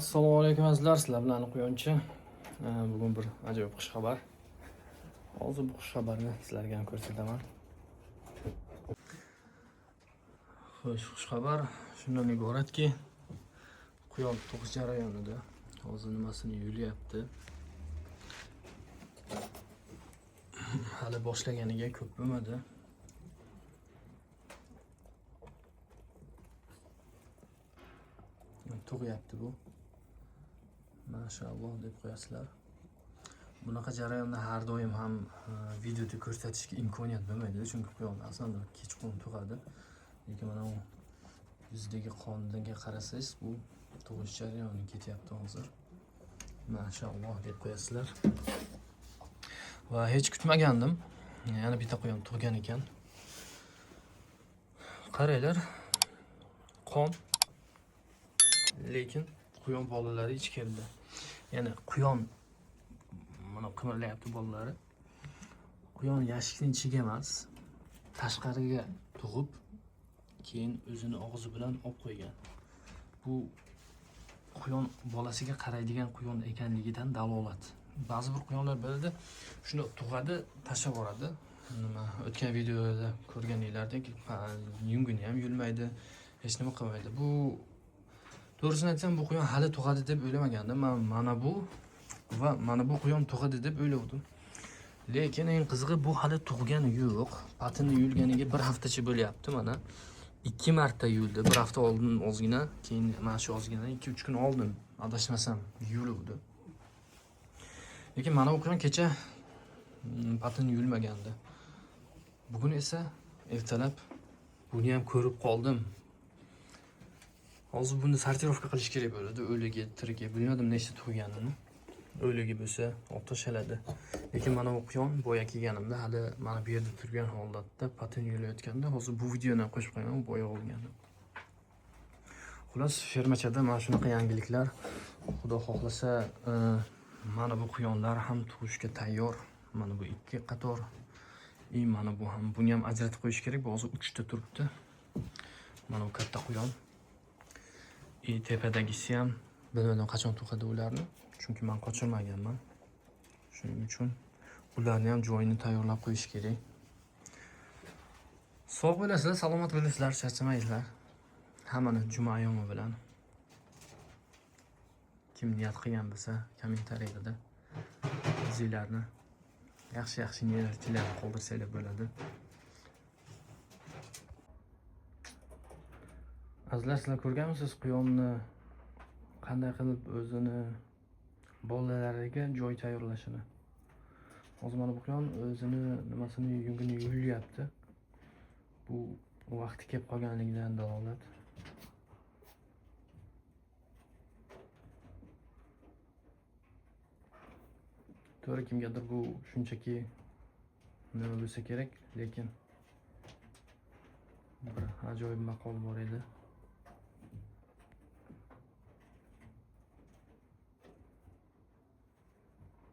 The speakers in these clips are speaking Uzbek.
Assalomu alaykum azizlar, sizlar bilan Quyonchi. Bugun bir ajoyib xushxabar. Hozir bu xushxabarni sizlarga ham ko'rsataman. Xo'sh, xushxabar shundan iboratki, quyon tug'ish jarayonida hozir nimasini yulyapti. Hali boshlaganiga ko'p bo'lmadi. Tug'yapti bu. Mashalloh deb qo'yasizlar. Bunaqa jarayonni har doim ham videoda ko'rsatishga imkoniyat bo'lmaydi, chunki quyon aslida kechqurun tug'adi. Lekin mana u yuzidagi qonga qarasangiz, bu tug'ish jarayoni ketyapti hozir. Mashalloh deb qo'yasizlar. Va hech kutmagandim. Yana bitta quyon tug'gan ekan. Qaranglar, qon, lekin quyon bolalari ichkarida. Ya'ni quyon mana qimirlayapti bolalari. Quyon yashikning ichiga emas, tashqariga tug'ib, keyin o'zini og'zi bilan olib qo'ygan. Bu quyon bolasiga qaraydigan quyon ekanligidan dalolat. Ba'zi bir quyonlar bo'ladi, shuni tug'adi, tashlab yuboradi. Nima, o'tgan videoda ko'rganinglardek, yungini ham yulmaydi, hech nima qilmaydi. Bu to'g'risini aytsam, bu quyon hali tug'adi deb o'ylamagandim. Men mana bu va mana bu quyon tug'adi deb o'ylovdim. Lekin eng qizig'i bu hali tug'gani yo'q. Patini yulganiga bir haftacha bo'lyapti mana. 2 marta yuldi. Bir hafta oldin ozgina, keyin mana shu ozgina 2-3 kun oldin adashmasam yuluvdi. Lekin mana bu quyon kecha patini yulmagandi. Bugun esa ertalab buni ham ko'rib qoldim. Hozir buni sortirovka qilish kerak bo'ladi. O'ligi, tirigi, bilmadim nechta tug'ganini. O'ligi bo'lsa olib tashaladi. Lekin mana bu quyon boya kelganimda hali mana bu yerda turgan holatda patin yulayotganda, hozir bu videoni ham qo'shib qo'yaman, boya olgani. Xullas, fermachada mana shunaqa yangiliklar. Xudo xohlasa, mana bu quyonlar ham tug'ishga tayyor. Mana bu 2 qator. Mana bu ham, buni ham ajratib qo'yish kerak. Bu hozir 3 ta turibdi. Mana bu katta quyon. Tepadagisi ham bilmadim qachon tug'adi ularni, chunki men qochirmaganman. Shuning uchun ularni ham joyini tayyorlab qo'yish kerak. Sog' bo'lasizlar, salomat bo'lasizlar, charchamaysizlar. Hammani juma ayyomi bilan. Kim niyat qilgan bo'lsa, kommentariyada o'zinglarni yaxshi-yaxshi niyatlarni qoldirsanglar bo'ladi. Azizlar, sizlar ko'rganmisiz quyonni qanday qilib o'zini bolalariga joy tayyorlashini? Hozir mana bu quyon o'zini nimasini, yungini yulyapti. Bu vaqti kelib qolganligidan dalolat. To'g'ri, kimgadir bu shunchaki nima bo'lsa kerak, lekin bir ajoyib maqol bor edi.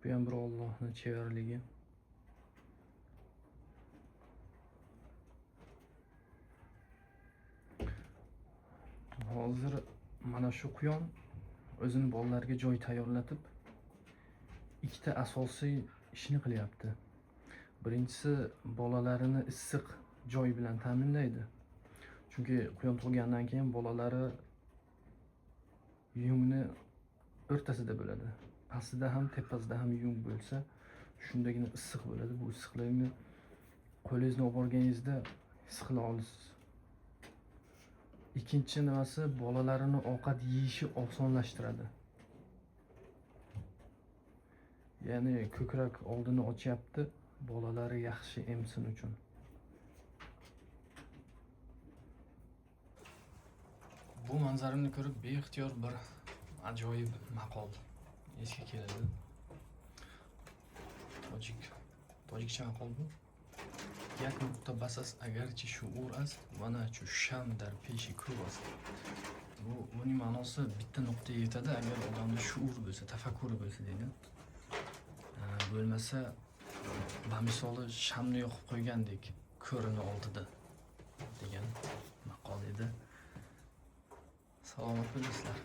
Bu ham bir Allohning chevarligi. Hozir mana shu quyon o'zini bolalariga joy tayyorlatib, ikkita asosiy ishni qilyapti. Birinchisi, bolalarini issiq joy bilan ta'minlaydi. Chunki quyon tug'gandan keyin bolalari yungni o'rtasida bo'ladi. Pastida ham, tepasida ham yung bo'lsa, shundagina issiq bo'ladi. Bu issiqlikni qo'lingizni olib borganingizda his qila olasiz. Ikkinchi nimasi, bolalarini ovqat yeyishi osonlashtiradi. Ya'ni ko'krak oldini ochyapti, bolalari yaxshi emsin uchun. Bu manzarani ko'rib beixtiyor bir ajoyib maqol esga keladi. Tojikcha maqol bu. Yak nuqta basas agarchi shuur ast, va na chu sham dar peshi kur ast. Buning ma'nosi bitta nuqtaga yetadi agar odamda shuur bo'lsa, tafakkuri bo'lsa deydi. Bo'lmasa, bamisoli shamni yoqib qo'ygandek ko'rini oldida degan maqol edi. Salomat bo'lasizlar.